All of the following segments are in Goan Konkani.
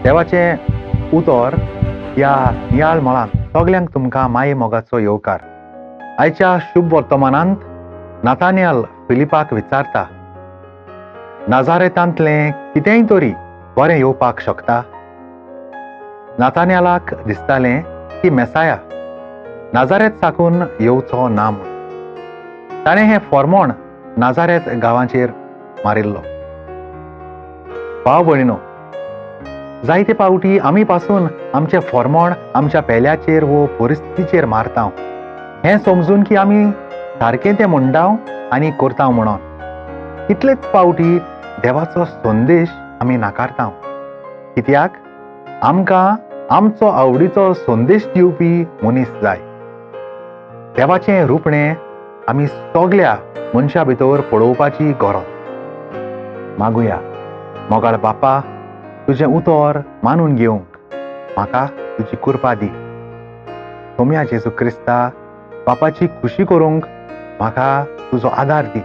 देवाचें उतर ह्या नियाळ मळांत सगल्यांक तुमकां माये मोगाचो येवकार. आयच्या शुभ वर्तमानांत नातानियल फिलिपाक विचारता, नाजारेतांतलें कितेंय तरी बरें येवपाक शकता? नातानियालाक दिसतालें की मेसाया नाजारेत साकून येवचो ना म्हूण. ताणें हें फॉर्मोण नाजारेत गांवाचेर मारिल्लो. भाव भयणीनो, जायते पावटी आमी पासून आमचें फॉर्मोण आमच्या पेल्याचेर वो परिस्थितीचेर मारता, हें समजून की आमी सारकें तें म्हणटा आनी करता म्हणून. कितलेच पावटी देवाचो संदेश आमी नाकारता, कित्याक आमकां आमचो आवडीचो संदेश दिवपी मनीस जाय. देवाचें रुपणें आमी सगल्या मनशां भितर पळोवपाची गरज. मागुया, मोगाळ बापा, तुजें उतर मानून घेवंक म्हाका तुजी कृपा दी. सोम्या जेजू क्रिस्ता, बापाची खुशी करूंक म्हाका तुजो आदार दी.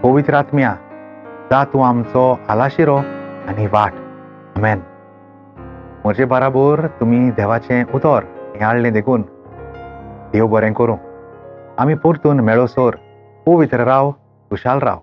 पवित्र आत्म्या, जा तूं आमचो आलाशिरो आनी वाट. आमेन. म्हजे बराबर तुमी देवाचें उतर नियाळ्ळें देखून देव बरें करूं. आमी परतून मेळोसर पवित्र राव, खुशाल राव.